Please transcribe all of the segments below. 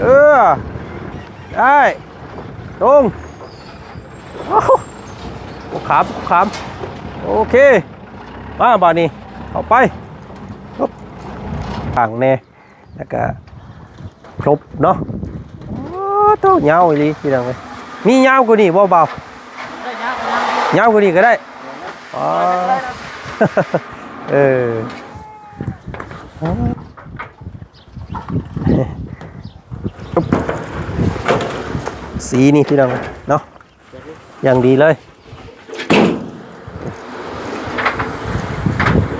ເອີ ໄດ້ ຕົງ ໂອ້ໂຫ ຂາມ ຂາມ ໂອເຄ ມາບາດນີ້ ເຂົ້າໄປ ປຶບ ຂ້າງແນ່ ແລ້ວກະ ຄົບເນາະ. ໂອ້ໂຕ ຍາວອີ່ຫຼີພີ່ນ້ອງເອີຍ. ມີຍາວກວ່ານີ້ບໍ່ບ່າວ? ໄດ້ ຍາວກວ່ານີ້ ຍາວກວ່ານີ້ກໍໄດ້. ອໍ ເອີ ສີນີ້ພີ່ນ້ອງເນາະ ຢ່າງດີເລີຍ.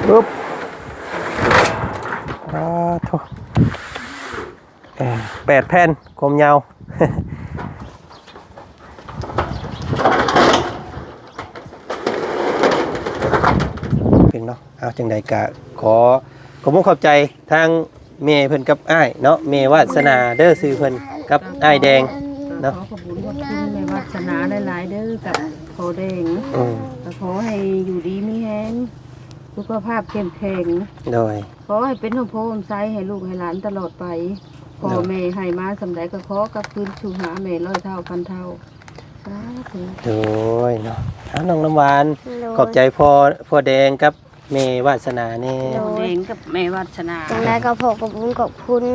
ປຶບ ອາໂທ້ ເອີ ແປດແຜ່ນຄວາມຍາວ ເປັນເນາະ. ເອົາ ຈັ່ງໃດກະຂໍຂອບອົກຂອບໃຈທາງ ແມ່ເພິ່ນກັບອ້າຍເນາະ ແມ່ວາດສະໜາເດີ ຊື່ເພິ່ນ ກັບອ້າຍແດງເນາະ. ຂໍຂອບຄຸນຂອບຄຸນແມ່ວາດສະໜາຫຼາຍໆເດີ ກັບພໍ່ແດງ ອືມ ກໍຂໍໃຫ້ຢູ່ດີມີແຮງ ສຸຂະພາບເຂັ້ມແຂງ ໂດຍ ຂໍໃຫ້ເປັນຮົ່ມໂພຮົ່ມໄຊໃຫ້ລູກໃຫ້ຫຼານຕະຫຼອດໄປ. ໂດຍ ພໍ່ແມ່ໃຫ້ມາສ່ຳໃດກໍຂໍກັບຄືນສູ່ຫາແມ່ຮ້ອຍເທົ່າພັນເທົ່າ. ສາທຸ. ໂດຍເນາະ ເອົາ ນ້ອງນ້ຳຫວານ ໂດຍ ຂອບໃຈພໍ່ ພໍ່ແດງກັບ ແມ່ວາດສະໜາແດ່. ໂດຍ ແດງກັບແມ່ວາດສະໜາ ຈັ່ງໃດກໍຂໍຂອບຄຸນຂອບຄຸນ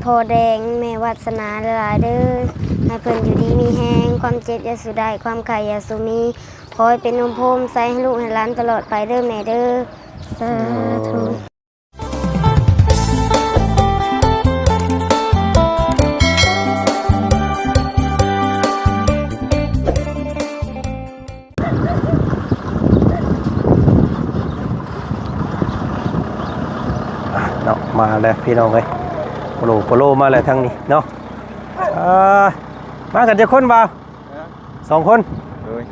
ພໍ່ແດງແມ່ວາດສະໜາຫຼາຍໆເດີ ໃຫ້ເພິ່ນຢູ່ດີມີແຮງ ຄວາມເຈັບຢ່າສູ່ໄດ້ ຄວາມໄຂ້ຢ່າສູ່ມີ ຂໍໃຫ້ເປັນຮົ່ມໂພຮົ່ມໄຊໃຫ້ລູກໃຫ້ຫຼານຕະຫຼອດໄປເດີແມ່ເດີ. ສາທຸ. ເນາະ ມາແລ້ວພີ່ນ້ອງເອີຍ ໂປໂລ ໂປໂລມາແລ້ວທາງນີ້ເນາະ. ເອີ ມາກັນຈັກຄົນບ່າວ? ສອງຄົນ ໂດຍ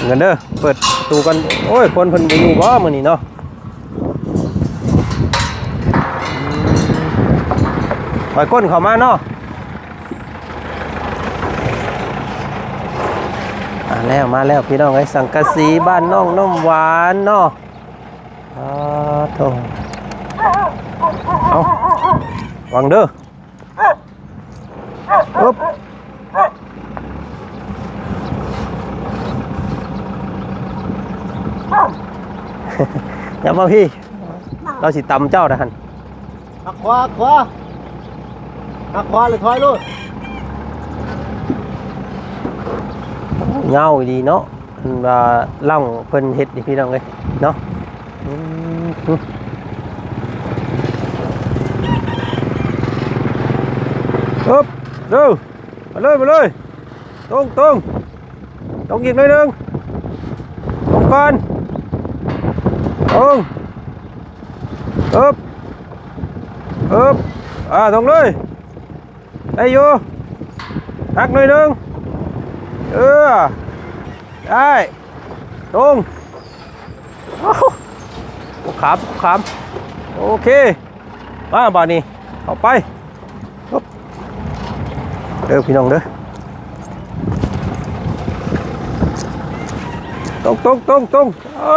ເງິນເດີ ເປີດປະຕູກ່ອນ. ໂອ້ຍ ຄົນເພິ່ນບໍ່ຢູ່ບໍ່ມື້ນີ້ເນາະ? ອືມ ຂ້ອຍກົ້ນເຂົ້າມາເນາະ. ມາແລ້ວ ມາແລ້ວພີ່ນ້ອງເອີຍ ສັງກະສີບ້ານນ້ອງນ້ຳຫວານເນາະ. ອາໂທ້ ເອົາ ຫວັງເດີ. ອຶບ ຢ່າມາພີ່ ລາວຊິຕຳເຈົ້ານະຫັ້ນ. ຫັກຂວາ ຫັກຂວາ ຫັກຂວາ ແລ້ວຖອຍໂລດ. ຍາວອີ່ຫຼີເນາະ ເພິ່ນວ່າຫຼັງເພິ່ນເຮັດນີ້ພີ່ນ້ອງເອີຍເນາະ. ອືມ ອຶບ ເດີ ມາເລີຍ ມາເລີຍ ຕົງ ຕົງ ຕົງອີກໜ້ອຍໜຶ່ງ ຕົງກ່ອນ ຕົງ ອຶບ ອຶບ ອາ ຕົງເລີຍ. ໄດ້ຢູ່ ຫັກໜ້ອຍໜຶ່ງ ເອີ ໄດ້ ຕົງ ໂອ້ໂຫ ຂາມ ຂາມ ໂອເຄ ມາບາດນີ້ ເຂົ້າໄປ ປຶບ ເດີພີ່ນ້ອງເດີ ຕົງ ຕົງ ຕົງ ຕົງ ເອີ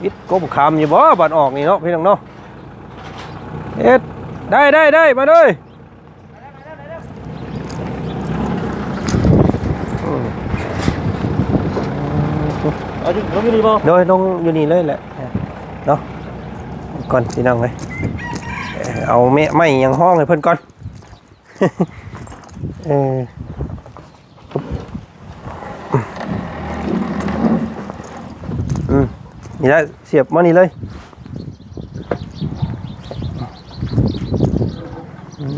ອິດກົມຂາມຢູ່ບໍ່ ບາດອອກນີ້ເນາະ ພີ່ນ້ອງເນາະ ເຮັດ ໄດ້ ໄດ້ ໄດ້ ມາເລີຍ. ເອົາຢູ່ ລົງຢູ່ນີ້ບໍ່? ໂດຍ ລົງຢູ່ນີ້ເລີຍແຫຼະເນາະ ກ່ອນພີ່ນ້ອງເອີຍ ເອົາໄມ້ຫຍັງຮອງໃຫ້ເພິ່ນກ່ອນ ເອີ. ອືມ ນີ້ລະ ສຽບມານີ້ເລີຍ ອືມ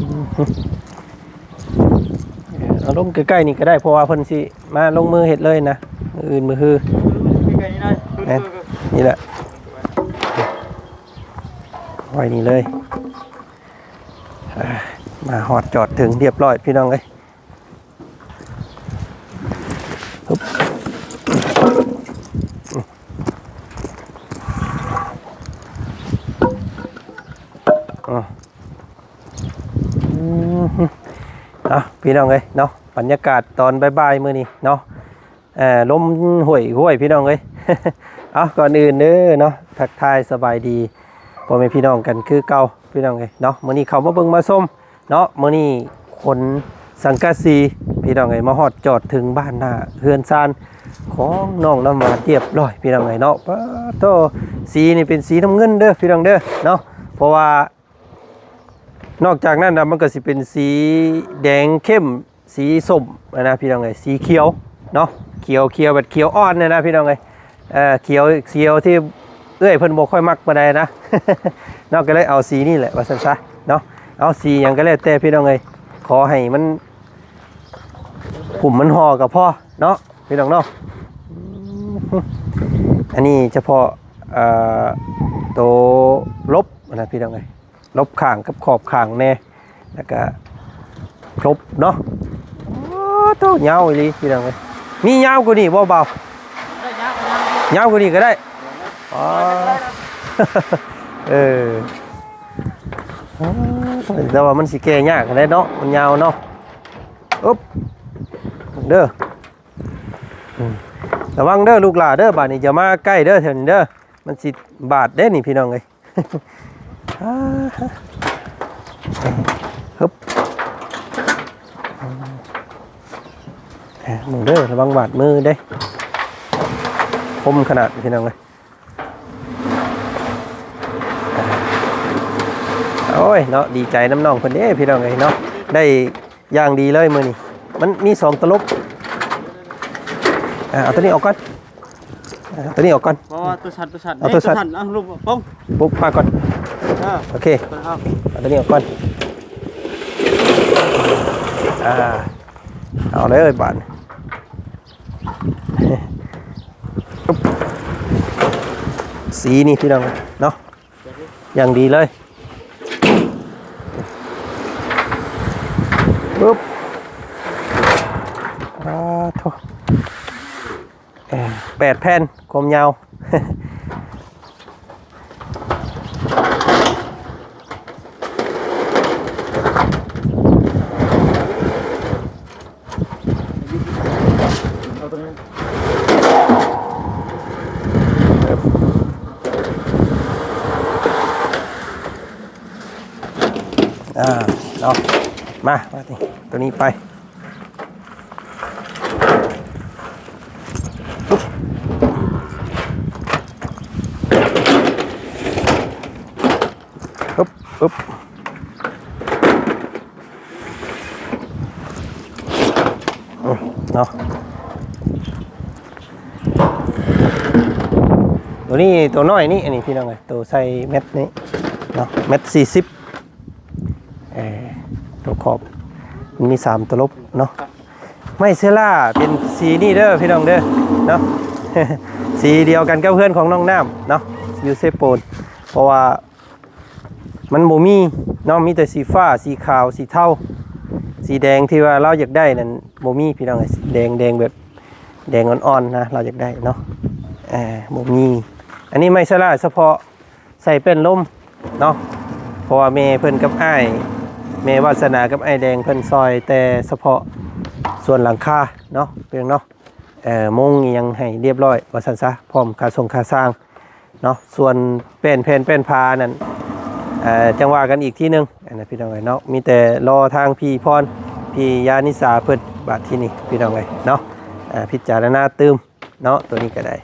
ເອົາລົງໃກ້ໆນີ້ກໍໄດ້ ເພາະວ່າເພິ່ນຊິມາລົງມືເຮັດເລີຍນະ ມື້ອື່ນມື້ຮື ໃກ້ໆນີ້ນະ ແມ່ນ ນີ້ແຫຼະ ໄວ້ນີ້ເລີຍ ອ່າ ມາຮອດຈອດເຖິງຮຽບຮ້ອຍ ພີ່ນ້ອງເອີຍ. ອືມ ເອົາ ພີ່ນ້ອງເອີຍເນາະ ບັນຍາກາດຕອນບ່າຍໆມື້ນີ້ເນາະ ເອີ ລົມຫ້ວຍຫ້ວຍ ພີ່ນ້ອງເອີຍ ເອົາ ກ່ອນອື່ນເດີເນາະ ທັກທາຍສະບາຍດີພໍ່ແມ່ພີ່ນ້ອງກັນຄືເກົ່າ ພີ່ນ້ອງເອີຍເນາະ ມື້ນີ້ເຂົ້າມາເບິ່ງມາຊົມ ເນາະ ມື້ນີ້ຂົນສັງກະສີ ພີ່ນ້ອງເອີຍ ມາຮອດຈອດເຖິງບ້ານໜ້າເຮືອນຊານຂອງນ້ອງນ້ຳຫວານຮຽບຮ້ອຍ ພີ່ນ້ອງເອີຍເນາະ. ປາໂຕ ສີນີ້ເປັນສີນ້ຳເງິນເດີ ພີ່ນ້ອງເດີເນາະ ເພາະວ່າ ນອກຈາກນັ້ນແລ້ວ ມັນກໍຊິເປັນສີແດງເຂັ້ມ ສີສົ້ມນະ ພີ່ນ້ອງເອີຍ ສີຂຽວເນາະ ຂຽວ ຂຽວແບບຂຽວອ່ອນນະ ພີ່ນ້ອງເອີຍ ເອີ ຂຽວ ຂຽວທີ່ເອື້ອຍເພິ່ນບໍ່ຄ່ອຍມັກປານໃດນະ ເນາະ ກໍເລີຍເອົາສີນີ້ແຫຼະວ່າຊັ້ນຊະເນາະ. ເອົາສີຫຍັງກໍແລ້ວແຕ່ ພີ່ນ້ອງເອີຍ ຂໍໃຫ້ມັນຫຸ້ມມັນຫໍ່ກໍພໍເນາະ ພີ່ນ້ອງເນາະ. ອັນນີ້ສະເພາະ ເອີ ໂຕລົບນະ ພີ່ນ້ອງເອີຍ ລົບຂ້າງກັບຂອບຂ້າງແດ່ ແລ້ວກະລົບເນາະ. ໂອ້ ໂຕຍາວອີ່ຫຼີ ພີ່ນ້ອງເອີຍ. ມີຍາວກວ່ານີ້ບໍ່ບ່າວ? ໄດ້ຍາວ ຍາວກວ່ານີ້ກໍໄດ້. ອໍ ເອີ ແຕ່ວ່າມັນຊິແກ້ຍາກຫັ້ນແຫຼະເນາະ ມັນຍາວເນາະ. ອຶບ ເດີ ອືມ ລະວັງເດີລູກຫຼ້າເດີ ບາດນີ້ຢ່າມາໃກ້ເດີ ແຖວນີ້ເດີ ມັນຊິບາດເດ້ນີ້ ພີ່ນ້ອງເອີຍ. ອາ ຮຶບ ເບິ່ງເດີ ລະວັງບາດມືເດ້ ຄົມຂະໜາດ ພີ່ນ້ອງເອີຍ. ໂອ້ຍເນາະ ດີໃຈນຳນ້ອງເພິ່ນເດ້ ພີ່ນ້ອງເອີຍເນາະ ໄດ້ຢ່າງດີເລີຍມື້ນີ້. ມັນມີສອງຕະລົບ ເອົາຕົວນີ້ອອກກ່ອນ ເອົາຕົວນີ້ອອກກ່ອນ ເພາະວ່າຕົວສັນ ຕົວສັນ ເອົາຕົວສັນ ເອົາລູກປົງ ປຸກມາກ່ອນ. ເອີ ໂອເຄ ເອົາຕົວນີ້ອອກກ່ອນ. ອ່າ ເອົາເລີຍບາດ ສີນີ້ ພີ່ນ້ອງເນາະ ຢ່າງດີເລີຍ. ປາໂທ້ ເອີ ແປດແຜ່ນຄວາມຍາວ. ອ່າ ເນາະ ມາ ມາຕົວນີ້ໄປ. ອຶບ ອຶບ ເນາະ ຕົວນີ້ຕົວນ້ອຍນີ້ ອັນນີ້ ພີ່ນ້ອງເອີຍ ຕົວໃສ່ແມັດນີ້ເນາະ ແມັດສີ່ສິບ. ເອີ ຕົວຂອບມັນມີສາມຕະລົບເນາະ. ໄມ້ເຊລາເປັນສີນີ້ເດີພີ່ນ້ອງເດີເນາະ ສີດຽວກັນກັບເຮືອນຂອງນ້ອງນ້ຳເນາະ ຢູ່ເຊໂປນ ເພາະວ່າມັນບໍ່ມີເນາະ ມີແຕ່ສີຟ້າ ສີຂາວ ສີເທົາ ສີແດງທີ່ວ່າລາວຢາກໄດ້ນັ້ນບໍ່ມີພີ່ນ້ອງເອີຍ ແດງ ແດງແບບແດງອ່ອນໆນະ ລາວຢາກໄດ້ເນາະ ເອີ ບໍ່ມີ. ອັນນີ້ໄມ້ເຊລາສະເພາະ ໃສ່ແປ້ນລົມເນາະ ເພາະວ່າແມ່ເພິ່ນກັບອ້າຍ ແມ່ວາດສະໜາກັບອ້າຍແດງເພິ່ນຊ່ອຍແຕ່ສະເພາະສ່ວນຫຼັງຄາເນາະ ເປັນຫຍັງເນາະ ເອີ ມຸງອີ່ຫຍັງໃຫ້ລຽບລ້ອຍວ່າຊັ້ນຊະ ພ້ອມຄ່າສົ່ງຄ່າສ້າງເນາະ. ສ່ວນແປ້ນແຜ່ນແປ້ນຜ້ານັ້ນ ເອີ ຈັ່ງວ່າກັນອີກທີໜຶ່ງ ອັນນັ້ນພີ່ນ້ອງເອີຍເນາະ. ມີແຕ່ລໍທາງພີ່ພອນ ພີ່ຍານິສາເພິ່ນ ບາດທີນີ້ພີ່ນ້ອງເອີຍເນາະ ເອີ ພິຈາລະນາຕື່ມ ເນາະ ໂຕນີ້ກໍໄດ້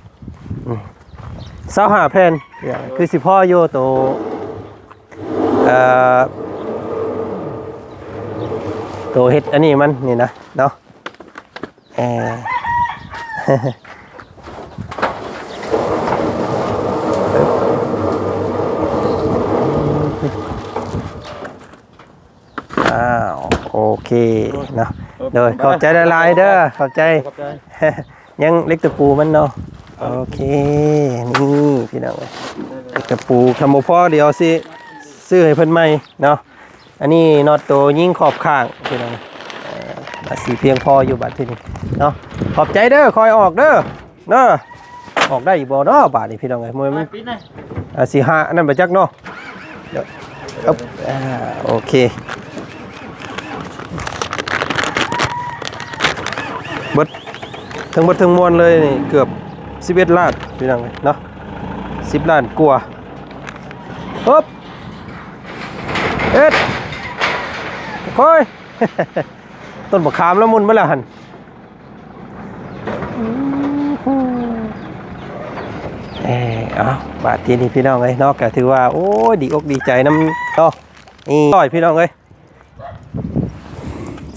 ອືມ ຊາວຫ້າແຜ່ນ ຄືຊິພໍຢູ່ໂຕ ເອີ ໂຕເຮັດອັນນີ້ມັນນີ້ນະເນາະ ເອີ ອ້າວ ໂອເຄເນາະ ໂດຍ ຂອບໃຈຫຼາຍໆເດີ ຂອບໃຈ ຂອບໃຈ ຍັງເຫຼັກຕະປູມັນເນາະ ໂອເຄ ນີ້ພີ່ນ້ອງເອີຍ ເຫຼັກຕະປູ ຄັນບໍ່ພໍດຽວຊິຊື້ໃຫ້ເພິ່ນໃໝ່ເນາະ. ອັນນີ້ນັອດໂຕຍິງຂອບຂ້າງພີ່ນ້ອງ ເອີ ບາດຊິພຽງພໍຢູ່ບາດທີນີ້ເນາະ ຂອບໃຈເດີ ຄ່ອຍອອກເດີ. ເນາະ ອອກໄດ້ຢູ່ບໍ່ເນາະບາດນີ້ພີ່ນ້ອງເອີຍ ມັນ ອ່າ ຊິຫາອັນນັ້ນໄປຈັກເນາະ ເອີບ ອ່າ ໂອເຄ ເບິດ ທັງເບິດທັງມວນເລີຍນີ້ເກືອບສິບເອັດລ້ານພີ່ນ້ອງເອີຍເນາະ ສິບລ້ານກວ່າ ເອີບ ເຮັດ ໂອ້ຍ ຕົ້ນບັກຂາມລະມຸນເບິດແລ້ວຫັ້ນ. ເອີ ເອົາ ບາດທີນີ້ພີ່ນ້ອງເອີຍເນາະ ກະຖືວ່າ ໂອ້ຍ ດີອົກດີໃຈນຳເນາະ. ນີ້ ຮ້ອຍ ພີ່ນ້ອງເອີຍ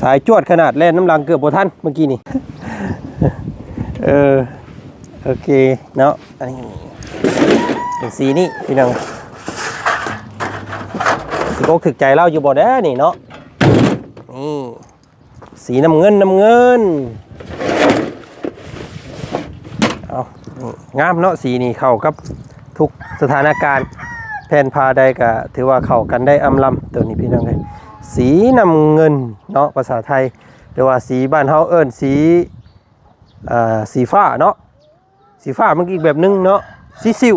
ສາຍຈວດຂະໜາດ ແລ່ນນຳຫຼັງເກືອບບໍ່ທັນເມື່ອກີ້ນີ້. ເອີ ໂອເຄເນາະ ອັນນີ້ເປັນສີນີ້ພີ່ນ້ອງ ຖືກອົກຖືກໃຈລາວຢູ່ບໍ່ແດ່ນີ້ເນາະ. ນີ້ ສີນ້ຳເງິນ ນ້ຳເງິນ ເອົາ ນີ້ ງາມເນາະ ສີນີ້ເຂົ້າກັບທຸກສະຖານະການ ແຜ່ນຜ້າໃດກະຖືວ່າເຂົ້າກັນໄດ້ອຳລຳ. ໂຕນີ້ພີ່ນ້ອງເອີຍ ສີນ້ຳເງິນເນາະ ພາສາໄທ ຫຼືວ່າສີບ້ານເຮົາເອີ້ນສີ ເອີ ສີຟ້າເນາະ. ສີຟ້າມັນກໍອີກແບບໜຶ່ງເນາະ ສີສິວ.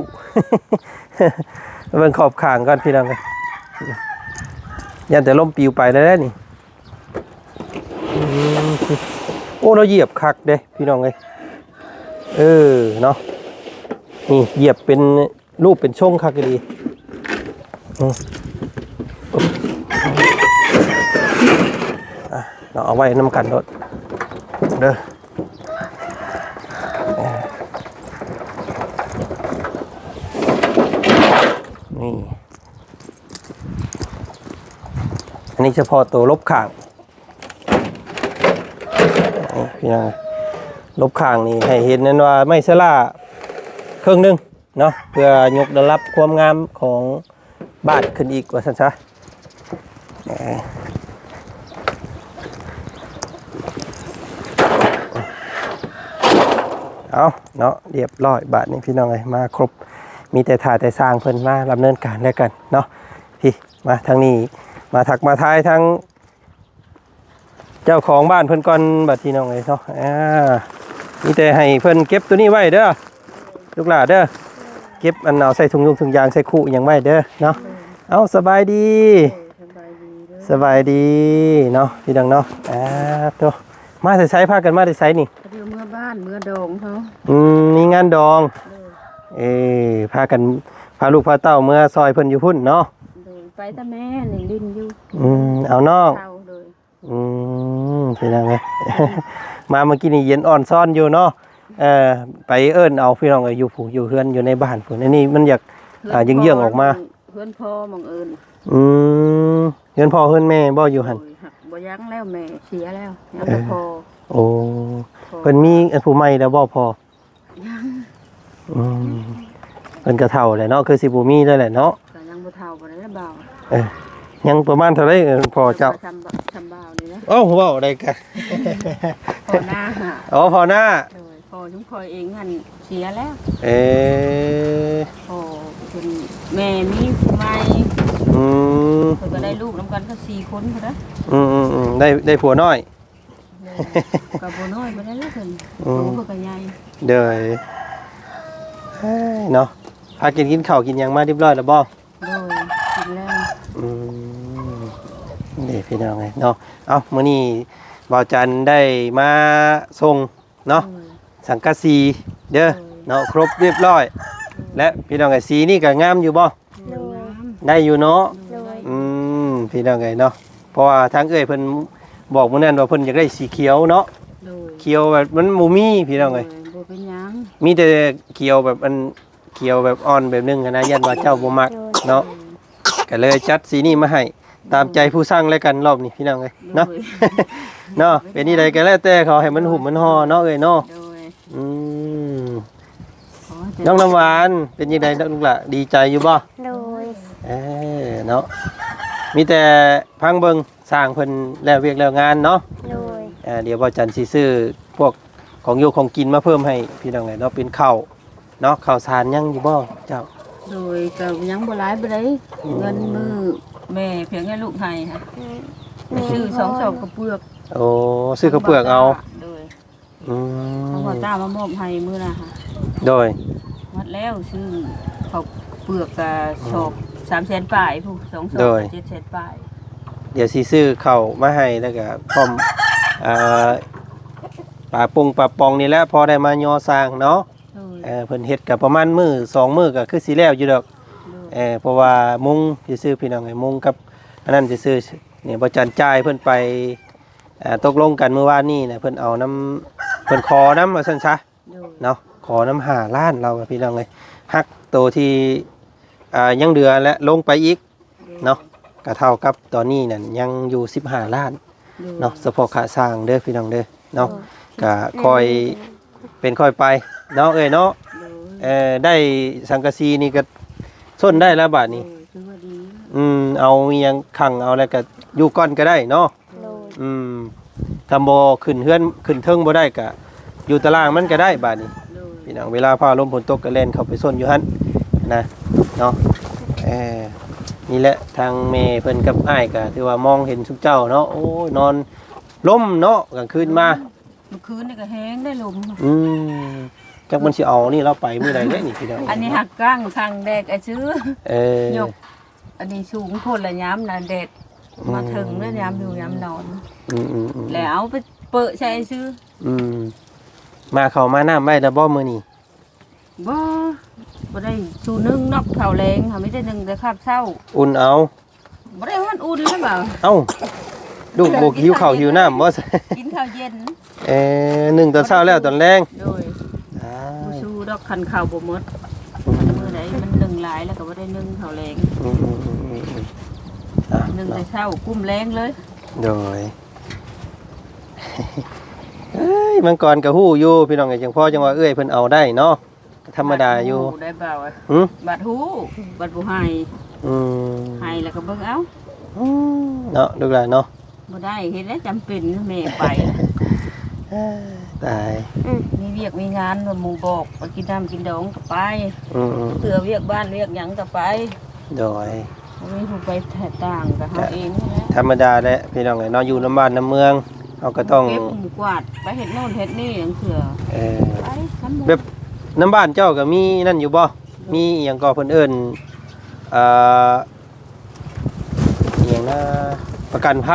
ເບິ່ງຂອບຂ້າງກ່ອນພີ່ນ້ອງເອີຍ ຢ້ານແຕ່ລົມປິວໄປແລ້ວນີ້. ອືມ ໂອ້ ລາວຢຽບຄັກເດ້ພີ່ນ້ອງເອີຍ ເອີເນາະ ນີ້ຢຽບເປັນຮູບເປັນຊົງຄັກອີ່ຫຼີ. ອືມ ອ່ະ ເນາະ ເອົາໄວ້ນຳກັນໂລດເດີ. ນີ້ ອັນນີ້ສະເພາະໂຕລົບຂ້າງ ນີ້ພີ່ນ້ອງ ລົບຂ້າງນີ້ໃຫ້ເຫັນນັ້ນວ່າໄມ້ສະຫຼ້າເຄິ່ງໜຶ່ງເນາະ ເພື່ອຍົກລະດັບຄວາມງາມຂອງ ບາດຂຶ້ນອີກວ່າຊັ້ນຊະ. ເອົາເນາະ ລຽບຮ້ອຍບາດນີ້ພີ່ນ້ອງເອີຍ ມາຄົບ ມີແຕ່ຖ້າແຕ່ຊ່າງເພິ່ນມາດຳເນີນການແລ້ວກັນເນາະ. ພີ້ ມາທາງນີ້ ມາທັກມາທາຍທາງເຈົ້າຂອງບ້ານເພິ່ນກ່ອນ ບາດພີ່ນ້ອງເອີຍເນາະ. ອ່າ ມີແຕ່ໃຫ້ເພິ່ນເກັບໂຕນີ້ໄວ້ເດີ ລູກຫຼ້າເດີ ເກັບອັນເອົາໃສ່ຖົງຍົງຖົງຢາງ ໃສ່ຄຸຫຍັງໄວ້ເດີເນາະ. ເອົ້າ ສະບາຍດີ ສະບາຍດີເດີ ສະບາຍດີເນາະ ພີ່ນ້ອງເນາະ. ອ່າ ໂຕ ມາແຕ່ໃສ? ພາກັນມາແຕ່ໃສນີ້? ເມືອບ້ານ ເມືອດອງເຮົາ. ອືມ ມີງານດອງ. ໂດຍ ເອີ ພາກັນ ພາລູກພາເຕົ້າເມືອຊ່ອຍເພິ່ນຢູ່ພຸ້ນເນາະ. ໂດຍ ໄປແຕ່ແມ່ນີ້ຫຼິ້ນຢູ່. ອືມ ເອົານ້ອງ ເຊົາ. ໂດຍ ອືມ ພີ່ນ້ອງເອີຍ ມາເມື່ອກີ້ນີ້ເຢັນອ່ອນຊ້ອນຢູ່ເນາະ. ເອີ ໄປເອີ້ນເອົາພີ່ນ້ອງເອີຍ ຢູ່ຜູ້ ຢູ່ເຮືອນ ຢູ່ໃນບ້ານພຸ້ນ. ອັນນີ້ມັນຢາກ ເຮືອນ ອ່າ ເຍື້ອງໆອອກມາ ເຮືອນພໍ່ບັງເອີນ. ອືມ ເຮືອນພໍ່ເຮືອນແມ່ບໍ່ຢູ່ຫັ້ນ? ໂດຍ ບໍ່ຍັງແລ້ວ ແມ່ເສຍແລ້ວ ຍັງແຕ່ ເອີ ພໍ່. ໂອ້ ພໍ່ ເພິ່ນມີຜູ້ໃໝ່ແລ້ວບໍ່ພໍ່? ຍັງ. ອືມ ເພິ່ນກໍເຖົ້າແຫຼະເນາະ ຄືຊິບໍ່ມີແລ້ວແຫຼະເນາະ. ກໍຍັງບໍ່ເຖົ້າປານໃດລະບ່າວ. ເອີ ຍັງປະມານເທົ່າໃດ ເອີ ພໍ່ເຈົ້າ? ສ່ຳ ສ່ຳບ່າວນີ້ແຫຼະ. ໂອ້ ເວົ້າໄດ້ກະ ພໍ່ໜ້າ. ອໍ ພໍ່ໜ້າ. ໂດຍ ພໍ່ຊຸມຂ້ອຍເອງຫັ້ນເສຍແລ້ວ. ເອີ ພໍ່ເພິ່ນ ແມ່ມີຜູ້ໃໝ່. ອືມ ເພິ່ນກໍໄດ້ລູກນຳກັນກໍສີ່ຄົນພຸ້ນນະ. ອືມໆໆ ໄດ້ ໄດ້ຜົວນ້ອຍ. ໂດຍ ກໍບໍ່ນ້ອຍປານໃດລະເພິ່ນ. ອືມ ໂຕເພິ່ນກໍໃຫຍ່. ໂດຍ ເອີຍ ເນາະ ພາກັນກິນ ກິນເຂົ້າກິນຫຍັງມາຮຽບຮ້ອຍແລ້ວບໍ່? ໂດຍ ກິນແລ້ວ. ອືມ ນີ້ພີ່ນ້ອງເອີຍເນາະ. ເອົ້າ ມື້ນີ້ບ່າວຈັນໄດ້ມາສົ່ງເນາະ ໂດຍ ສັງກະສີເດີ ໂດຍ ເນາະ ຄົບຮຽບຮ້ອຍ. ໂດຍ ແລະ ພີ່ນ້ອງເອີຍ ສີນີ້ກໍງາມຢູ່ບໍ່? ໂດຍ ໄດ້ຢູ່ເນາະ. ໂດຍ ອືມ ພີ່ນ້ອງເອີຍເນາະ ເພາະວ່າທາງເອື້ອຍເພິ່ນບອກມື້ນັ້ນວ່າເພິ່ນຢາກໄດ້ສີຂຽວເນາະ. ໂດຍ ຂຽວແບບມັນບໍ່ມີພີ່ນ້ອງເອີຍ. ໂດຍ ບໍ່ເປັນຫຍັງ ມີແຕ່ຂຽວແບບອັນ ຂຽວແບບອ່ອນແບບໜຶ່ງຫັ້ນນະ ຢ້ານວ່າເຈົ້າບໍ່ມັກເນາະ. ໂດຍ ກໍເລີຍຈັດສີນີ້ມາໃຫ້ ຕາມໃຈຜູ້ສັ່ງແລ້ວກັນລອບນີ້ພີ່ນ້ອງເອີຍເນາະ. ໂດຍ ເນາະ ເປັນຈັ່ງໃດກໍແລ້ວແຕ່ເຂົາໃຫ້ມັນຫຸ້ມມັນຫໍ່ເນາະເອື້ອຍເນາະ. ໂດຍ ອືມ ນ້ອງນ້ຳຫວານ ເປັນຈັ່ງໃດລູກຫຼ້າ ດີໃຈຢູ່ບໍ່? ໂດຍ ເອີ ເນາະ ມີແຕ່ຟັງເບິ່ງຊ່າງເພິ່ນແລ້ວວຽກແລ້ວງານເນາະ. ໂດຍ ເອີ ດຽວບ່າວຈັນຊິຊື້ພວກຂອງຢູ່ຂອງກິນມາເພີ່ມໃຫ້ພີ່ນ້ອງເອີຍເນາະ ເປັນເຂົ້າເນາະ ເຂົ້າສານຍັງຢູ່ບໍ່ເຈົ້າ? ໂດຍ ກໍຍັງບໍ່ຫຼາຍປານໃດ. ອືມ ເງິນມື້ແມ່ພຽງແຕ່ລູກໃຫ້ ອືມ ໄປຊື້ສອງສອບເຂົ້າເປືອກ. ໂອ້ ຊື້ເຂົ້າເປືອກເອົາ. ໂດຍ ອືມ ທາງພໍ່ຕາມາມອບໃຫ້ມື້ນະ. ໂດຍ ໝົດແລ້ວ ຊື້ເຂົ້າເປືອກກະ ອືມ ສອບສາມແສນປາຍພຸ້ນ ສອງສອບ ໂດຍ ເຈັດແສນປາຍ. ດຽວຊິຊື້ເຂົ້າມາໃຫ້ ແລ້ວກະພ້ອມ ເອີ ປາປົງປາປອງນີ້ແຫຼະ ພໍໄດ້ມາຍໍສ້າງເນາະ. ໂດຍ ເອີ ເພິ່ນເຮັດກະປະມານມື້ສອງມື້ກະຄືຊິແລ້ວຢູ່ດອກ. ໂດຍ ເອີ ເພາະວ່າມຸງຊື່ໆ ພີ່ນ້ອງເອີຍ ມຸງກັບອັນນັ້ນຊື່ໆ ນີ້ ບໍ່ຈັນຈ່າຍເພິ່ນໄປ ເອີ່ ຕົກລົງກັນມື້ວານນີ້ນະ ເພິ່ນເອົານຳ ເພິ່ນຂໍນຳວ່າຊັ້ນຊະ ໂດຍ ເນາະ ຂໍນຳຫ້າລ້ານລາວ ພີ່ນ້ອງເອີຍ ຫັກໂຕທີ່ ອ່າ ຍັງເຫຼືອແລະລົງໄປອີກ ໂດຍ ເນາະ ກະເທົ່າກັບຕອນນີ້ນັ້ນຍັງຢູ່ສິບຫ້າລ້ານ ໂດຍ ເນາະ ສະເພາະຄ່າສ້າງເດີ ພີ່ນ້ອງເດີ ເນາະ ໂດຍ ກະຄ່ອຍ ເປັນຄ່ອຍໄປເນາະເອື້ອຍເນາະ ໂດຍ ເອີ ໄດ້ສັງກະສີນີ້ກະຊົນໄດ້ແລ້ວບາດນີ້ ໂດຍ ຖືວ່າດີ ອືມ ເອົາອີ່ຫຍັງຂັງເອົາແລ້ວກະຢູ່ກ່ອນກະໄດ້ເນາະ ໂດຍ ອືມ ຄັນບໍ່ຂຶ້ນເຮືອນຂຶ້ນເທິງບໍ່ໄດ້ກະຢູ່ຕາລ່າງມັນກະໄດ້ບາດນີ້ ໂດຍ ພີ່ນ້ອງ ເວລາຟ້າລົມຝົນຕົກກະແລ່ນເຂົ້າໄປຊົນຢູ່ຫັ້ນນະ ເນາະ ເອີ ນີ້ແຫຼະ ທາງແມ່ເພິ່ນກັບອ້າຍກະຖືວ່າມອງເຫັນຊຸມເຈົ້າເນາະ ໂອ້ຍ ນອນລົມເນາະ ກາງຄືນມາ ມື້ຄືນນີ້ກະແຮງໄດ໋ລົມ ອືມ ຈັກມັນຊິເອົານີ້ລາວໄປມື້ໃດເດ້ນີ້ ພີ່ນ້ອງ ອັນນີ້ຫັກກ້າງຂ້າງແດກອາຊື່ ເອີ ຍົກ ອັນນີ້ສູງໂພດລະຍາມນະ ແດດ ອືມ ມາເຖິງແລ້ວຍາມຢູ່ຍາມນອນ ອືມໆໆ ແລ້ວເອົາໄປເປີະໃສ່ຊື່ ອືມ ມາເຂົ້າມານ້ຳໄວ້ແລ້ວບໍ່ມື້ນີ້? ບໍ່ ບໍ່ໄດ້ສູ່ໜຶ່ງດອກເຂົ້າແລງ ເຮົາມີແຕ່ໜຶ່ງແຕ່ຄາບເຊົ້າ ອຸ່ນເອົາ ບໍ່ໄດ້ຮ້ອນອຸ່ນແລ້ວບໍ່ ເອົ້າ ລູກບໍ່ຫິວເຂົ້າຫິວນ້ຳບໍ່? ກິນເຂົ້າເຢັນ ເອີ ໜຶ່ງຕອນເຊົ້າແລ້ວຕອນແລງ ໂດຍ ອ່າ ບໍ່ຊູ່ດອກຄັນເຂົ້າບໍ່ໝົດ ອືມ ມື້ໃດມັນໜຶ່ງຫຼາຍແລ້ວກະບໍ່ໄດ້ໜຶ່ງເຂົ້າແລງ ອືມໆໆໆ ອ່າ ໜຶ່ງແຕ່ເຊົ້າກຸ້ມແລງເລີຍ ໂດຍ ເອີຍ ມັງກອນກະຮູ້ຢູ່ ພີ່ນ້ອງເອີຍ ຈັ່ງພໍຈັ່ງວ່າເອື້ອຍເພິ່ນເອົາໄດ້ເນາະ ທຳມະດາຢູ່ ບາດຮູ້ໄດ້ບ່າວ ຫື ບາດຮູ້ ບາດບໍ່ໃຫ້ ອືມ ໃຫ້ແລ້ວກະເບິ່ງເອົາ ອືມ ເນາະ ລູກຫຼານເນາະ ບໍ່ໄດ້ ເຮັດແລ້ວຈຳເປັນແມ່ໄປ ຕາຍ ອືມ ມີວຽກມີງານ ໝູ່ບອກໄປກິນນ້ຳກິນດອງກະໄປ ອືມໆ ເທື່ອວຽກບ້ານວຽກຫຍັງກະໄປ ໂດຍ ບໍ່ມີຜູ້ໄປຕ່າງກະເຮົາເອງນີ້ແຫຼະ ທຳມະດາແຫຼະ ພີ່ນ້ອງເອີຍເນາະ ຢູ່ນຳບ້ານນຳເມືອງ ເຮົາກະຕ້ອງ ເກັບກວາດ ໄປເຮັດໂນ່ນເຮັດນີ້ຫຍັງເທື່ອ ເອີ ໄປ ແບບນຳບ້ານເຈົ້າກະມີນັ້ນຢູ່ບໍ່? ມີອີ່ຫຍັງກໍເພິ່ນເອີ້ນ ເອີ ອີ່ຫຍັງນະ ປະກັນໄພ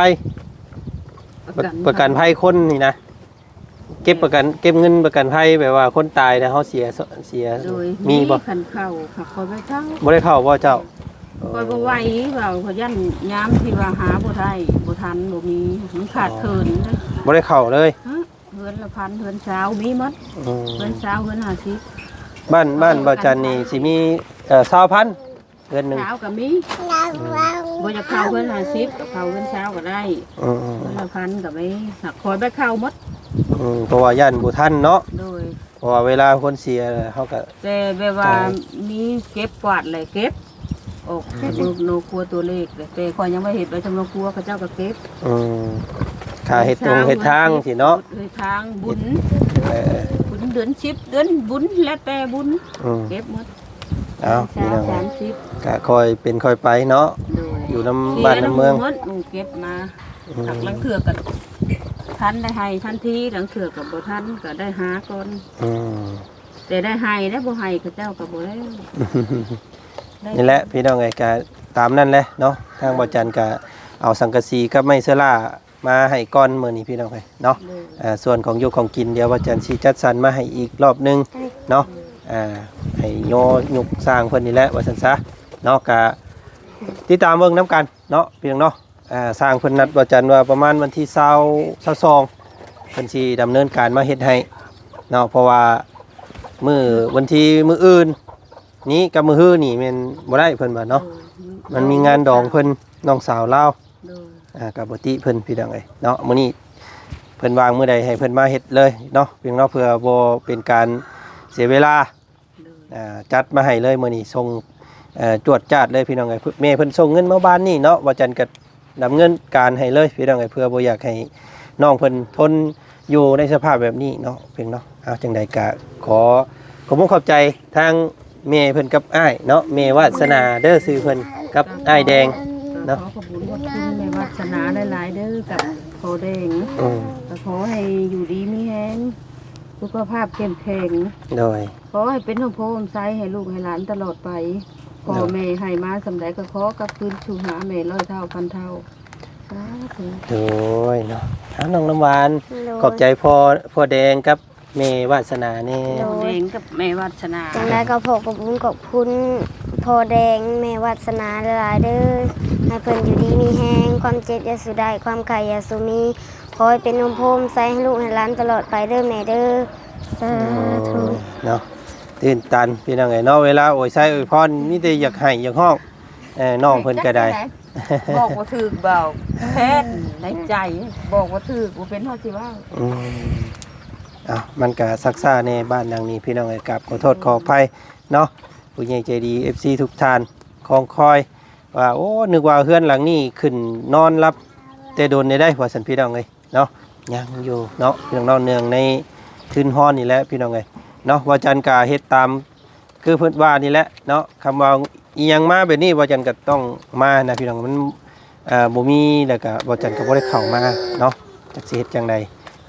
ປະກັນໄພ ປະ ປະກັນໄພຄົນນີ້ນະ ເກັບປະກັນ ເກັບເງິນປະກັນໄພ ແບບວ່າຄົນຕາຍແລ້ວເຮົາເສຍ ເສຍ ໂດຍ ມີບໍ່? ມີ ຄັນເຂົ້າ ຂ້ອຍບໍ່ໄດ້ເຂົ້າ ບໍ່ໄດ້ເຂົ້າບໍ່ເຈົ້າ? ຂ້ອຍບໍ່ໄຫວ ເວົ້າ ຂ້ອຍຢ້ານຍາມທີ່ວ່າຫາບໍ່ໄດ້ ບໍ່ທັນ ບໍ່ມີ ມັນຂາດເຂີນເດ້ ບໍ່ໄດ້ເຂົ້າເລີຍ ເຮືອນລະພັນ ເຮືອນຊາວມີໝົດ ອືມ ເຮືອນຊາວ ເຮືອນຫ້າສິບ ບ້ານ ບ້ານບ່າວຈັນນີ້ຊິມີ ເອີ ຊາວພັນ ເຮືອນໜຶ່ງ ຊາວກະມີ ອືມ ບໍ່ຢາກເຂົ້າເຮືອນຫ້າສິບ ກະເຂົ້າເຮືອນຊາວກະໄດ້ ອືມໆ ເຮືອນລະພັນກະມີ ຫາກຄອຍໄປເຂົ້າໝົດ ອືມ ເພາະວ່າຢ້ານບໍ່ທັນເນາະ ໂດຍ ເພາະວ່າເວລາຄົນເສຍເຮົາກະ ແຕ່ແບບວ່າ ຕາຍ ມີເກັບກວາດແຫຼະເກັບ ອອກ ອືມ ໂນຄົວຕົວເລກ ແຕ່ຂ້ອຍຍັງບໍ່ເຮັດໄວ້ທາງໂນຄົວ ເຂົາເຈົ້າກະເກັບ ອືມ ຄ່າເຮັດຕົງເຮັດທາງຊີ້ເນາະ ເຮັດທາງບຸນ ເອີ ບຸນເດືອນສິບ ເດືອນບຸນ ແລ້ວແຕ່ບຸນ ອືມ ເກັບໝົດ ເອົ້າ ພີ່ນ້ອງ ສາມສິບ ກະຄ່ອຍເປັນຄ່ອຍໄປເນາະ ໂດຍ ຢູ່ນຳບ້ານນຳເມືອງ ເກັບມາ ອືມ ລາງເທື່ອກະທັນໄດ້ໃຫ້ທັນທີ ລາງເທື່ອກະບໍ່ທັນ ກະໄດ້ຫາກ່ອນ ອືມ ແຕ່ໄດ້ໃຫ້ແລ້ວ ບໍ່ໃຫ້ເຂົາເຈົ້າກະບໍ່ແລ້ວ ນີ້ແຫຼະພີ່ນ້ອງເອີຍ ກະຕາມນັ້ນແຫຼະເນາະ ທາງບ່າວຈັນກະເອົາສັງກະສີກັບໄມ້ເຊື້ອລາ ມາໃຫ້ກ່ອນມື້ນີ້ພີ່ນ້ອງເອີຍເນາະ ໂດຍ ເອີ ສ່ວນຂອງຢູ່ຂອງກິນ ດຽວບ່າວຈັນຊິຈັດສັນມາໃຫ້ອີກລອບໜຶ່ງເນາະ ໂດຍ ເອີ ໃຫ້ຍໍຍົກສ້າງເພິ່ນນີ້ແຫຼະວ່າຊັ້ນຊະເນາະ ກະຕິດຕາມເບິ່ງນຳກັນເນາະ ພີ່ນ້ອງເນາະ ເອີ ສ້າງເພິ່ນນັດບ່າວຈັນວ່າປະມານວັນທີຊາວ ຊາວສອງ ເພິ່ນຊິດຳເນີນການມາເຮັດໃຫ້ເນາະ ເພາະວ່າມື້ວັນທີ ມື້ອື່ນນີ້ກັບມື້ຮືນີ້ແມ່ນບໍ່ໄດ້ເພິ່ນວ່າເນາະ ໂດຍ ມັນມີງານດອງເພິ່ນ ນ້ອງສາວລາວ ໂດຍ ອ່າ ກະບໍ່ຕິເພິ່ນພີ່ນ້ອງເອີຍເນາະ ມື້ນີ້ເພິ່ນວ່າງມື້ໃດໃຫ້ເພິ່ນມາເຮັດເລີຍເນາະ ພຽງເນາະ ເພື່ອບໍ່ເປັນການເສຍເວລາ ໂດຍ ອ່າ ຈັດມາໃຫ້ເລີຍມື້ນີ້ ສົ່ງ ເອີ ຈວດຈາດເລີຍພີ່ນ້ອງເອີຍ ແມ່ເພິ່ນສົ່ງເງິນມາວານນີ້ເນາະ ບ່າວຈັນກະດຳເນີນການໃຫ້ເລີຍພີ່ນ້ອງເອີຍ ເພື່ອບໍ່ຢາກໃຫ້ນ້ອງເພິ່ນທົນຢູ່ໃນສະພາບແບບນີ້ເນາະ ພຽງເນາະ ເອົາ ຈັ່ງໃດກະຂໍຂອບຄຸນຂອບໃຈທາງ ແມ່ເພິ່ນກັບອ້າຍເນາະ ແມ່ວາດສະໜາເດີ ຊື່ເພິ່ນກັບອ້າຍແດງເນາະ ຂໍຂອບຄຸນຂອບຄຸນແມ່ວາດສະໜາຫຼາຍໆເດີ ກັບພໍ່ແດງ ອືມ ກະຂໍໃຫ້ຢູ່ດີມີແຮງ ສຸຂະພາບເຂັ້ມແຂງ ໂດຍ ຂໍໃຫ້ເປັນຮົ່ມໂພຮົ່ມໄຊໃຫ້ລູກໃຫ້ຫຼານຕະຫຼອດໄປ ໂດຍ ພໍ່ແມ່ໃຫ້ມາສ່ຳໃດກະຂໍກັບຄືນສູ່ຫາແມ່ຮ້ອຍເທົ່າພັນເທົ່າ ສາທຸ ໂດຍເນາະ ເອົາ ນ້ອງນ້ຳຫວານ ໂດຍ ຂອບໃຈພໍ່ ພໍ່ແດງກັບ ແມ່ວາດສະໜາແດ່ ໂດຍ ແດງກັບແມ່ວາດສະໜາ ຈັ່ງໃດກະຂໍຂອບຄຸນຂອບຄຸນ ພໍ່ ພໍ່ແດງແມ່ວາດສະໜາຫຼາຍໆເດີ້ ໃຫ້ເພິ່ນຢູ່ດີມີແຮງ ຄວາມເຈັບຢ່າສູ່ໄດ້ ຄວາມໄຂ້ຢ່າສູ່ມີ ຂໍໃຫ້ເປັນຮົ່ມໂພມໃສໃຫ້ລູກໃຫ້ຫຼານຕະຫຼອດໄປເດີ້ແມ່ເດີ້. ສາທຸ. ໂອ້ຍ ເນາະ ຕື່ນຕັນພີ່ນ້ອງເອີຍເນາະ ເວລາອວຍໄຊອວຍພອນມີແຕ່ຢາກໄຫ້ຢາກຮ້ອງ ເອີ ນ້ອງເພິ່ນກໍໄດ້ ຈັກຈັ່ງໃດ ບອກບໍ່ຖືກ ເວົ້າແທ້ໃນໃຈ ບອກບໍ່ຖືກ ບໍ່ເປັນເຮົາຊິເວົ້າ. ອືມ ເອົ້າ ມັນກະຊັກຊ້າແດ່ບ້ານຫຼັງນີ້ພີ່ນ້ອງເອີຍ ກາບຂໍໂທດຂໍອະໄພເນາະ ຜູ້ໃຫຍ່ໃຈດີ ເອັຟຊີ ທຸກທ່ານຄອງຄອຍວ່າ ໂອ້ ນຶກວ່າເຮືອນຫຼັງນີ້ຂຶ້ນນອນຫຼັບແຕ່ດົນແລ້ວໄດ໋ ວ່າຊັ້ນພີ່ນ້ອງເອີຍເນາະ ຍັງຢູ່ເນາະ ພີ່ນ້ອງເນາະ ເນື່ອງໃນທຶນຮອນນີ້ແຫຼະພີ່ນ້ອງເອີຍເນາະ ວ່າຈັນກະເຮັດຕາມ ຄືເພິ່ນວ່ານີ້ແຫຼະເນາະ ຄຳວ່າອີ່ຫຍັງມາແບບນີ້ ວ່າຈັນກໍຕ້ອງມານະພີ່ນ້ອງ ມັນ ເອີ ບໍ່ມີແລ້ວກໍ ວ່າຈັນກໍບໍ່ໄດ້ເຂົ້າມາເນາະ ຈັກຊິເຮັດຈັ່ງໃດ.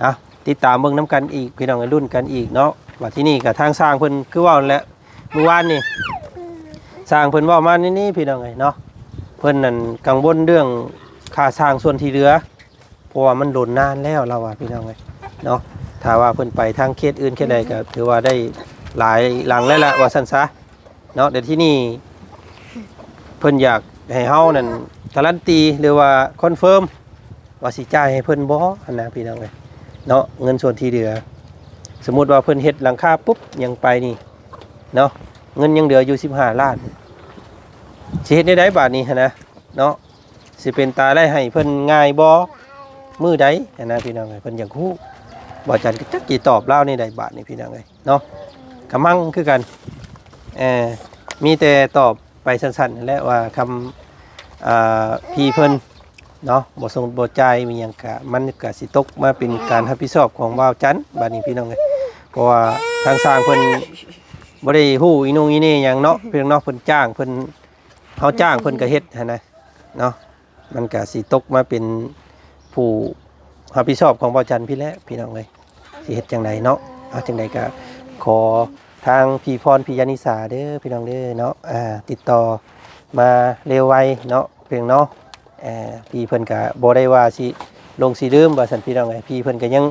ເອົາ ຕິດຕາມເບິ່ງນຳກັນອີກພີ່ນ້ອງ ລຸ້ນກັນອີກເນາະ. ບັດທີນີ້ກໍທາງຊ່າງເພິ່ນ ຄືເວົ້ານັ້ນແຫຼະ ມື້ວານນີ້ ຊ່າງເພິ່ນເວົ້າມານີ້ໆ ພີ່ນ້ອງເອີຍເນາະ ເພິ່ນນັ້ນກັງວົນເລື່ອງຄ່າສ້າງສ່ວນທີ່ເຫຼືອ ເພາະວ່າມັນດົນນານແລ້ວ ລາວວ່າພີ່ນ້ອງເອີຍເນາະ ຖ້າວ່າເພິ່ນໄປທາງເຂດອື່ນເຂດໃດກໍຖືວ່າໄດ້ຫຼາຍຫຼັງແລ້ວລະ ວ່າຊັ້ນຊະເນາະ. ແຕ່ທີນີ້ເພິ່ນຢາກໃຫ້ເຮົານັ້ນກາຣັນຕີ ຫຼືວ່າຄອນເຟີມວ່າຊິຈ່າຍໃຫ້ເພິ່ນບໍ່ຫັ້ນນະ ພີ່ນ້ອງເອີຍເນາະ ເງິນສ່ວນທີ່ເຫຼືອ. ສົມມຸດວ່າເພິ່ນເຮັດຫຼັງຄາປຸບ ຍັງໄປນີ້ເນາະ ເງິນຍັງເຫຼືອຢູ່ສິບຫ້າລ້ານ ຊິເຮັດແນວໃດບາດນີ້ຫັ້ນນະເນາະ. ຊິເປັນຕາໄດ້ໃຫ້ເພິ່ນງ່າຍບໍ່ ມື້ໃດຫັ້ນນະພີ່ນ້ອງເອີຍ ເພິ່ນຢາກຮູ້ ບໍ່ຈັນກໍຈັກຊິຕອບລາວແນວໃດບາດນີ້ພີ່ນ້ອງເອີຍເນາະ. ກະມັງຄືກັນ ເອີ ມີແຕ່ຕອບໄປສັ້ນໆຫັ້ນແຫຼະວ່າຄຳ ອ່າ ພີ່ເພິ່ນເນາະ ບໍ່ສົ່ງບໍ່ຈ່າຍມີຫຍັງກະ ມັນກະຊິຕົກມາເປັນການຮັບຜິດຊອບຂອງບ່າວຈັນບາດນີ້ພີ່ນ້ອງເອີຍ. ເພາະວ່າທາງຊ່າງເພິ່ນບໍ່ໄດ້ຮູ້ອີ່ໜຸ່ງອີ່ເໜ່ຫຍັງເນາະ ເພິ່ນເນາະ ເພິ່ນຈ້າງ ເພິ່ນ ເຮົາຈ້າງເພິ່ນກໍເຮັດຫັ້ນນະເນາະ ມັນກະຊິຕົກມາເປັນຜູ້ຮັບຜິດຊອບຂອງບ່າວຈັນພີ້ແຫຼະພີ່ນ້ອງເອີຍ ຊິເຮັດຈັ່ງໃດເນາະ. ເອົາ ຈັ່ງໃດກະຂໍທາງພີ່ພອນ ພີ່ຍານິສາເດີພີ່ນ້ອງເດີເນາະ ອ່າ ຕິດຕໍ່ມາເລວໄວເນາະ ເພິ່ນເນາະ ອ່າ ພີ່ເພິ່ນກະບໍ່ໄດ້ວ່າຊິຫຼົງຊິລືມວ່າຊັ້ນພີ່ນ້ອງເອີຍ ພີ່ເພິ່ນກະຍັງ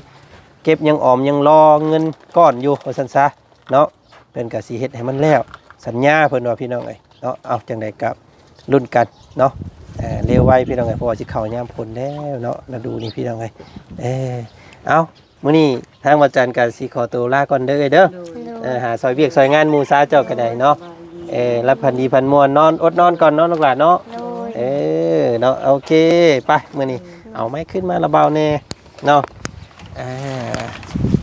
ເກັບຍັງອອມຍັງລໍເງິນກ້ອນຢູ່ວ່າຊັ້ນຊະ ເນາະ ເພິ່ນກໍຊິເຮັດໃຫ້ມັນແລ້ວ ສັນຍາເພິ່ນວ່າພີ່ນ້ອງເອີຍເນາະ. ເອົາ ຈັ່ງໃດກໍລຸ້ນກັນເນາະ ເອີ ເລວໄວພີ່ນ້ອງເອີຍ ເພາະວ່າຊິເຂົ້າຍາມຝົນແລ້ວເນາະ ລະດູນີ້ພີ່ນ້ອງເອີຍ. ເອີ ເອົາ ມື້ນີ້ທາງບ່າວຈັນກໍຊິຂໍໂຕລາກ່ອນເດີເອື້ອຍເດີ ໂດຍ ເອີ ຫາຊ່ອຍວຽກຊ່ອຍງານໝູ່ຊາເຈົ້າກໍໄດ້ເນາະ. ເອີ ຫຼັບຝັນດີຝັນມ່ວນ ນອນອົດນອນກ່ອນເນາະ ລູກຫຼານເນາະ ໂດຍ ເອີ ເນາະ ໂອເຄ ໄປ ມື້ນີ້ເອົາໄມ້ຂຶ້ນມາລະເບົາແດ່. ເນາະ ອ່າ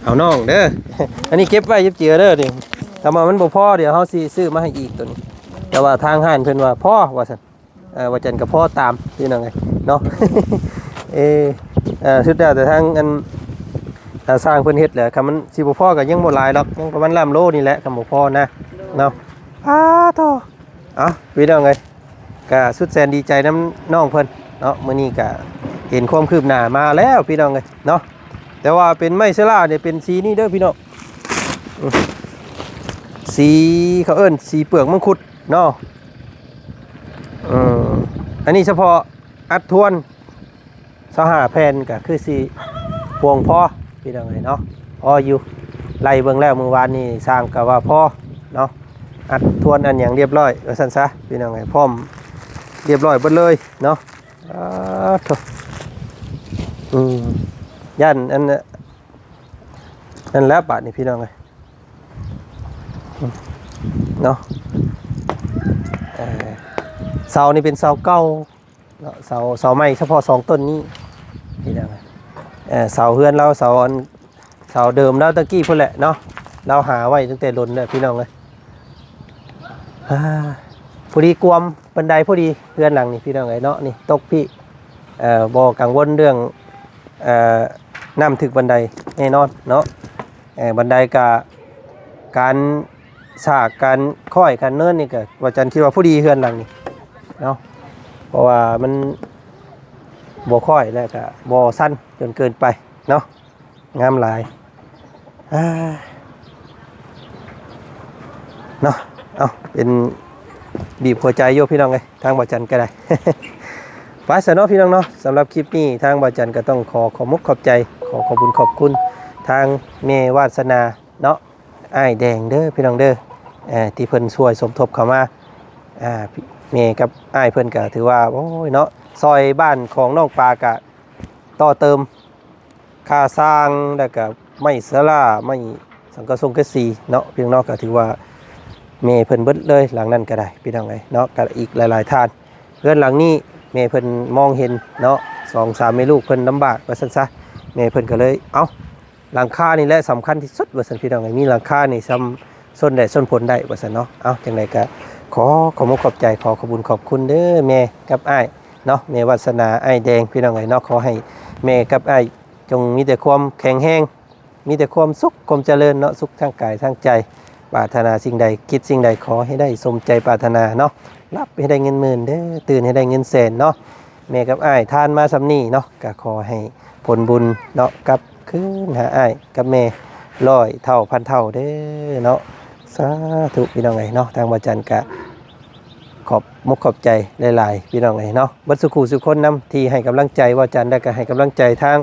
ເອົານ້ອງເດີ ອັນນີ້ເກັບໄວ້ເຈັບເຈືອເດີນີ້ ຖ້າວ່າມັນບໍ່ພໍ ດຽວເຮົາຊິຊື້ມາໃຫ້ອີກໂຕນີ້ ແຕ່ວ່າທາງຮ້ານເພິ່ນວ່າພໍວ່າຊັ້ນ ເອີ ວ່າຈັ່ນກໍພໍຕາມພີ່ນ້ອງເອີຍເນາະ. ເອີ ເອີ ສຸດແລ້ວແຕ່ທາງອັນ ອ່າ ຊ່າງເພິ່ນເຮັດແຫຼະ ຄັນມັນຊິບໍ່ພໍກໍຍັງບໍ່ຫຼາຍດອກ ຍັງປະມານລ້ານໂລນີ້ແຫຼະ ຄັນບໍ່ພໍນະ ໂດຍ ເນາະ. ອ້າໂທ້ ເອົ້າ ພີ່ນ້ອງເອີຍ ກະສຸດແສນດີໃຈນຳນ້ອງເພິ່ນເນາະ ມື້ນີ້ກະເຫັນຄວາມຄືບໜ້າມາແລ້ວພີ່ນ້ອງເອີຍເນາະ. ແຕ່ວ່າເປັນໄມ້ເຊລານີ້ເປັນສີນີ້ເດີພີ່ນ້ອງ ອືມ ສີ ເຂົາເອີ້ນສີເປືອກມັງຄຸດເນາະ. ເອີ ອັນນີ້ສະເພາະອັດທວນ ຊາວຫ້າແຜ່ນກໍຄືຊິພຽງພໍພີ່ນ້ອງເອີຍເນາະ ພໍຢູ່ ໄລ່ເບິ່ງແລ້ວມື້ວານນີ້ຊ່າງກໍວ່າພໍເນາະ ອັດທວນອັນຫຍັງລຽບຮ້ອຍວ່າຊັ້ນຊະພີ່ນ້ອງເອີຍ ພ້ອມລຽບຮ້ອຍເບິດເລີຍເນາະ. ອາໂທ້ ອືມ ຢ້ານອັນນັ້ນແຫຼະບາດນີ້ພີ່ນ້ອງເອີຍ ເນາະ ເອີ ເສົານີ້ເປັນເສົາເກົ່າ ເນາະ ເສົາ ເສົາໄມ້ສະເພາະສອງຕົ້ນນີ້ ເຫັນຫຍັງ ເອີ ເສົາເຮືອນລາວ ເສົາອັນ ເສົາເດີມລາວແຕ່ກີ້ພຸ້ນແຫຼະເນາະ ລາວຫາໄວ້ຕັ້ງແຕ່ດົນແລ້ວພີ່ນ້ອງເອີຍ. ອາ ພໍດີກວມບັນໄດພໍດີ ເຮືອນຫຼັງນີ້ພີ່ນ້ອງເອີຍເນາະ ນີ້ຕົກພີ້ ເອີ ບໍ່ກັງວົນເລື່ອງ ເອີ ນ້ຳຖືກບັນໄດແນ່ນອນເນາະ. ເອີ ບັນໄດກະ ການສາກ ການຄ້ອຍ ການເນີນນີ້ກະ ວ່າຈັນຄິດວ່າພໍດີເຮືອນຫຼັງນີ້ເນາະ ເພາະວ່າມັນບໍ່ຄ້ອຍ ແລ້ວກະບໍ່ຊັນຈົນເກີນໄປເນາະ ງາມຫຼາຍ. ອາ ເນາະ ເອົ້າ ເປັນ ບີບຫົວໃຈຢູ່ພີ່ນ້ອງເອີຍ ທາງບ່າວຈັນກໍໄດ້ ໄປຊະເນາະພີ່ນ້ອງເນາະ. ສຳລັບຄລິບນີ້ທາງບ່າວຈັນກໍຕ້ອງຂໍຂອບມຸກຂອບໃຈ ຂໍຂອບບຸນຂອບຄຸນທາງແມ່ວາດສະໜາເນາະ ອ້າຍແດງເດີພີ່ນ້ອງເດີ ເອີ ທີ່ເພິ່ນຊ່ວຍສົມທົບເຂົ້າມາ ອ່າ ແມ່ກັບອ້າຍເພິ່ນກໍຖືວ່າ ໂອ້ຍເນາະ ຊ່ອຍບ້ານຂອງນ້ອງປາກໍຕໍ່ເຕີມຄ່າສ້າງ ແລ້ວກໍໄມ້ສາລາ ໄມ້ສັງກະສົງກະສີເນາະ ພີ່ນ້ອງເນາະ ກໍຖືວ່າແມ່ເພິ່ນເບິດເລີຍ ຫຼັງນັ້ນກໍໄດ້ ພີ່ນ້ອງເອີຍເນາະ ກໍອີກຫຼາຍໆທ່ານ. ເຮືອນຫຼັງນີ້ແມ່ເພິ່ນມອງເຫັນເນາະ ສອງສາມແມ່ລູກເພິ່ນລຳບາກວ່າຊັ້ນຊະ ແມ່ເພິ່ນກໍເລີຍ ເອົ້າ ຫຼັງຄານີ້ແຫຼະສຳຄັນທີ່ສຸດວ່າຊັ້ນ ພີ່ນ້ອງເອີຍ ມີຫຼັງຄານີ້ຊ່ຳຊົນແດດຊົນຝົນໄດ້ວ່າຊັ້ນເນາະ. ເອົ້າ ຈັ່ງໃດກໍຂໍຂອບມຸກຂອບໃຈ ຂໍຂອບບຸນຂອບຄຸນເດີແມ່ກັບອ້າຍເນາະ ແມ່ວາດສະໜາ ອ້າຍແດງ ພີ່ນ້ອງເອີຍເນາະ. ຂໍໃຫ້ແມ່ກັບອ້າຍຈົ່ງມີແຕ່ຄວາມແຂງແຮງ ມີແຕ່ຄວາມສຸກຄວາມຈະເລີນເນາະ ສຸກທາງກາຍທາງໃຈ ປາດຖະໜາສິ່ງໃດ ຄິດສິ່ງໃດ ຂໍໃຫ້ໄດ້ສົມໃຈປາດຖະໜາເນາະ. ຫຼັບໃຫ້ໄດ້ເງິນໝື່ນເດີ ຕື່ນໃຫ້ໄດ້ເງິນແສນເນາະ. ແມ່ກັບອ້າຍທານມາສ່ຳນີ້ເນາະ ກໍຂໍໃຫ້ຜົນບຸນເນາະ ກັບຄືນຫາອ້າຍກັບແມ່ຮ້ອຍເທົ່າພັນເທົ່າເດີເນາະ. ສາທຸ ພີ່ນ້ອງເອີຍເນາະ. ທາງບ່າວຈັນກະຂອບມຸກຂອບໃຈຫຼາຍໆ ພີ່ນ້ອງເອີຍເນາະ ເບິດສູ່ຄູ່ສູ່ຄົນນຳທີ່ໃຫ້ກຳລັງໃຈບ່າວຈັນ ແລ້ວກໍໃຫ້ກຳລັງໃຈທາງ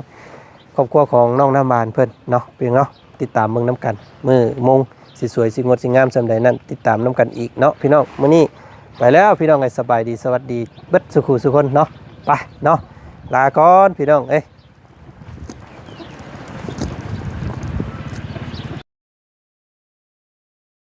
ຄອບຄົວຂອງນ້ອງນ້ຳຫວານເພິ່ນເນາະ ພີ່ນ້ອງເນາະ. ຕິດຕາມເບິ່ງນຳກັນ ມື້ໂມງຊິສວຍຊິງົດຊິງາມສ່ຳໃດນັ້ນ ຕິດຕາມນຳກັນອີກເນາະ ພີ່ນ້ອງ. ມື້ນີ້ໄປແລ້ວ ພີ່ນ້ອງເອີຍ ສະບາຍດີ ສະຫວັດດີ ເບິດສູ່ຄູ່ສູ່ຄົນເນາະ. ໄປເນາະ ລາກ່ອນ ພີ່ນ້ອງເອີຍ.